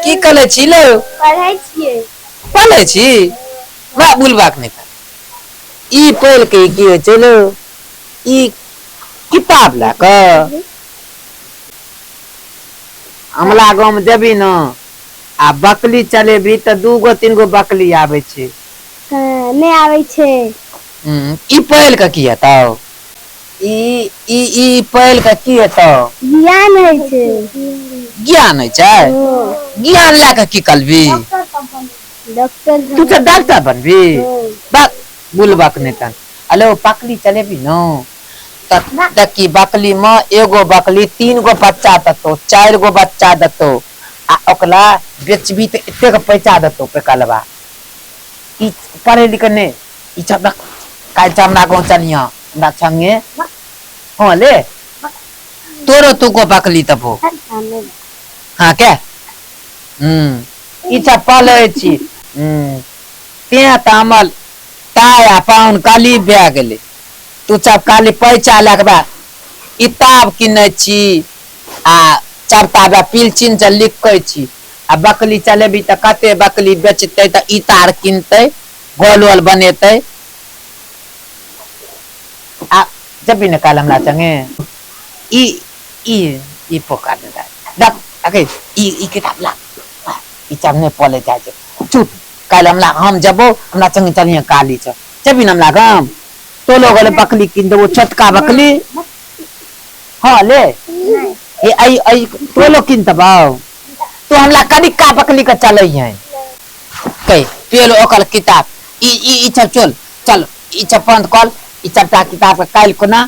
की करै छी लो? पढ़ै छियै। पढ़ै छी? बा बुलबाक नहि। ई पढ़ि के की होइ छै लो? ई किताब लए कऽ अमला गाँव मे जेबही ने आ बकली चलेबही तऽ दू गो तीन गो बकली आबै छै। नहि आबै छै। ई पढ़ि कऽ की हेतौ? ई ई ई पढ़ि कऽ की हेतौ? ज्ञान होइ छै। ज्ञान होइ छै? ज्ञान लए कऽ की करबी? डॉक्टर। तू तऽ डॉक्टर बनबी। बक बुलबक नहि तन। हेलो, बकली चलेबी न तऽ देखी, बकली मे एगो बकली तीन गो बच्चा देतौ, चारि गो बच्चा देतौ, आ ओकरा बेचबी तऽ एतेक पैसा देतौ पैकलबा। ई पढ़े लिखे नहि, ई सब काल्हि से हमरा गाँव चलिह हमरा संगे। हँ, ले तोरो तू गो बकली देबो। हाँ के ई सब पढ़ै छी। तें तऽ हमर ताय आ पाहुन काली भए गेलै। तू सब खाली पैसा लए कऽ किताब किनै छी आ चरता बे पिलचिन से लिखै छी, आ बकली चलेबी तऽ कते बकली बेचतै तऽ इतार किनतै, गोल ओल बनेतै। आ जेबी ने काल्हि हमरा संगे? ई ई ई पोका देख, अगे ई ई किताब ला, ई सब नहि पढ़े जाइ छै। चुप, काल्हि हमरा हम जेबो, हमरा संगे चलिहे। काली छ जेबी ने हमरा गाम? तोलो गेले बकली कीन देबो, छोटका बकली। हाँ ले, ए आई आई तोलो कीन देबौ। तू हमरा कनिका बकली के चलै है कहि पेल ओकर किताब। ई ई ई सब चल चल, ई सब बंद कर। ई सबटा किताब के काल्हि कोना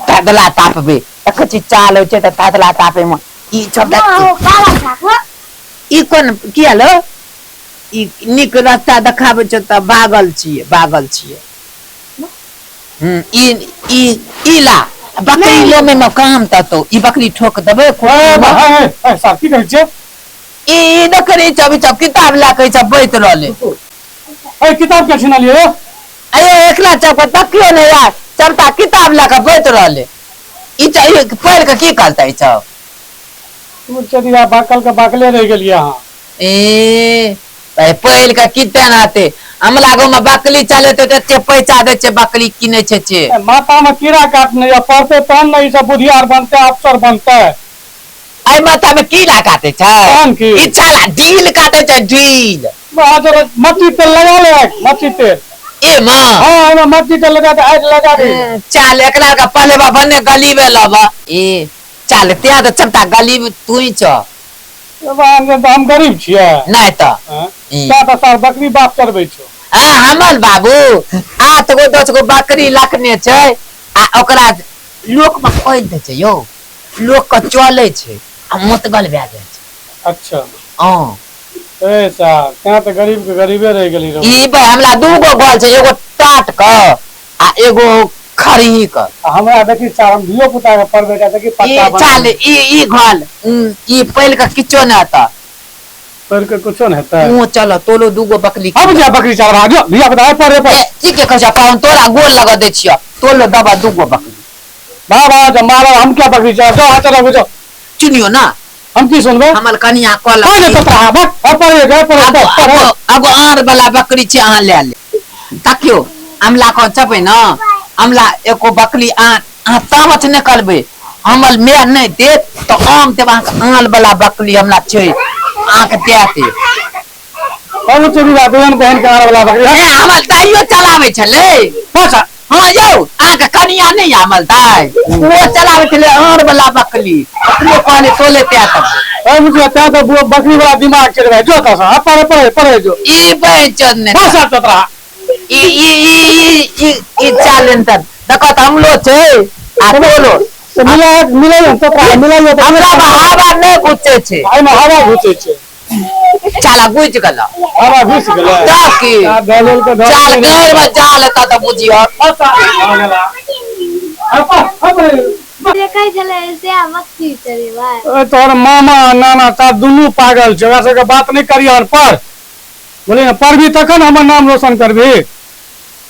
धधला तापबे। देखै छी चाल होइ छै तऽ धधला तापे मे ई सब। ई कोन किया लो? ई नीक रास्ता देखाबै छै तऽ भागल छियै, भागल छियै। ई ई ई ला बकरी लो में काम ततो ई बकरी ठोक देबै। साहब, की करै छियै? ई ई देखै सब, ई सब किताब लए कऽ ई सब बैत रहलै। ए, किताब के छिना लियो? अरे एकला सब के देखियो ने यार, सबटा किताब लए कऽ बैत रहलै। ई सब पढ़ि कऽ की करतै ई सब? तू चलिया बाकल के बाकले रहि गेलियै अहाँ। ए पढ़ि कऽ की तेना हेतै? हमरा गाँव मे बकली चलेतै तऽ एते पैसा दै छै, बकली किनै छै से। माथा मे कीड़ा काटने या पढ़तै तहन ने ई सब बुधियार बनतै, अफसर बनतै। एहि माथा मे कीड़ा काटै छै? तहन की? ई छाला ढील काटै छै, ढील। मट्टी तेल लगा ले, मट्टी तेल। ए माँ। हाँ, ओहिमे मट्टी तेल लगा दे, आगि लगा दे। चल, एकरा के पलेबा बने गलीबे लबा। ए चल, तें तऽ सबटा गलीब तू ही छ। हम गरीब छियै? नहि तऽ। तऽ सार बकरी बाप चरबै छौ। आ हमर बाबू 8 गो 10 गो बकरी लखने छै, आ ओकरा लोक मे खोलि दै छै यौ, लोक के चलै छै आ मोतगल भए जाइ छै। अच्छा। हँ। ए साहब, तें तऽ गरीब के गरीबे रहि गेली रौ। ई बे हमरा 2 गो गोल छै, एगो टाट के आ एगो खरही के। हमरा देखी साहब, हम धियो पुता के पढ़बै के देखी पक्का बना। चल, ई ई घल ई पढ़ि के किछो नहि हेतऽ। पढ़ि के कुछो नहि हेतै। तू चल, तोलो 2 गो बकरी। हम जा बकरी चरबा जो धिया पुता पढ़े पर। की के कहै छै पाहुन, तोरा गोल लगा दै छियौ, तोलो दबा 2 गो बकरी। बाबा जब मारब, हम क्या बकरी चरा जो हाथ चरा जो। सुनियो ना। हम की सुनबै? हमर कनिया कहलक कह दे तोरा बक पढ़े गए पढ़े पढ़े। अगो आर वाला बकरी छै, अहाँ ले ले। तकियो अमला को चपै न, अमला एको बकरी अहाँ तामच नहि करबै। हमर my नहि देत तऽ आम देब अहाँके। आल वाला बकरी हमरा छै, अहाँके दए देब। हम चलू बहन बहन के आर वाला बकरी। ए हमर दाइयो चलाबै छलै। अच्छा। हाँ यौ, अहाँके कनिया नहि आमल दाइ, ओ चलाबै छलै आर वाला बकरी। ओकरो कहले तोले दए देबै। ए मुझे तें तऽ बकरी वाला दिमाग चढ़ गया जो तो सा पढ़े पढ़े पढ़े जो। ई बहन ने बस आ तोरा ई ई ई ई ई ई चालन तर देखो तऽ हमलो छै आ तोलो मिला मिला तोरा मिला। हमरा हवा नहि घुसै छै। एहिमे हवा घुसै छै। चाला घुसि गेल। हवा घुसि गेलै तऽ की चाल गैर मे जाल हेतऽ तऽ बुझियो। देखै छलै से बकरी चरेबै। तोहर मामा नाना ता दुनू पागल छै, ओकरा सबके बात नहि करियहन। पढ़, बोली ने, पढ़बी तखन हमर नाम रोशन करबी।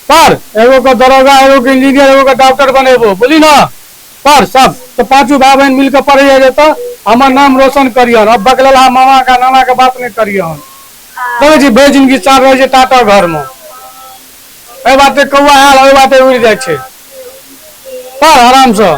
पढ़, एगो के दरोगा, एगो के इंजीनियर, एगो के डॉक्टर बनेबो, बोली ना। पढ़ सब तऽ पाँचो भाय बहिन मिल कऽ पढ़ै जाइ तऽ हमर नाम रोशन करियहन। अब बकलेलहा मामा का नाना के बात नहि करियहन। देखै छी भरि जिनगी सार रहै छै टाटा घर मे, एहि बाटे कौआ आयल ओहि बाटे उड़ि जाइ छै। पढ़ आरामसँ।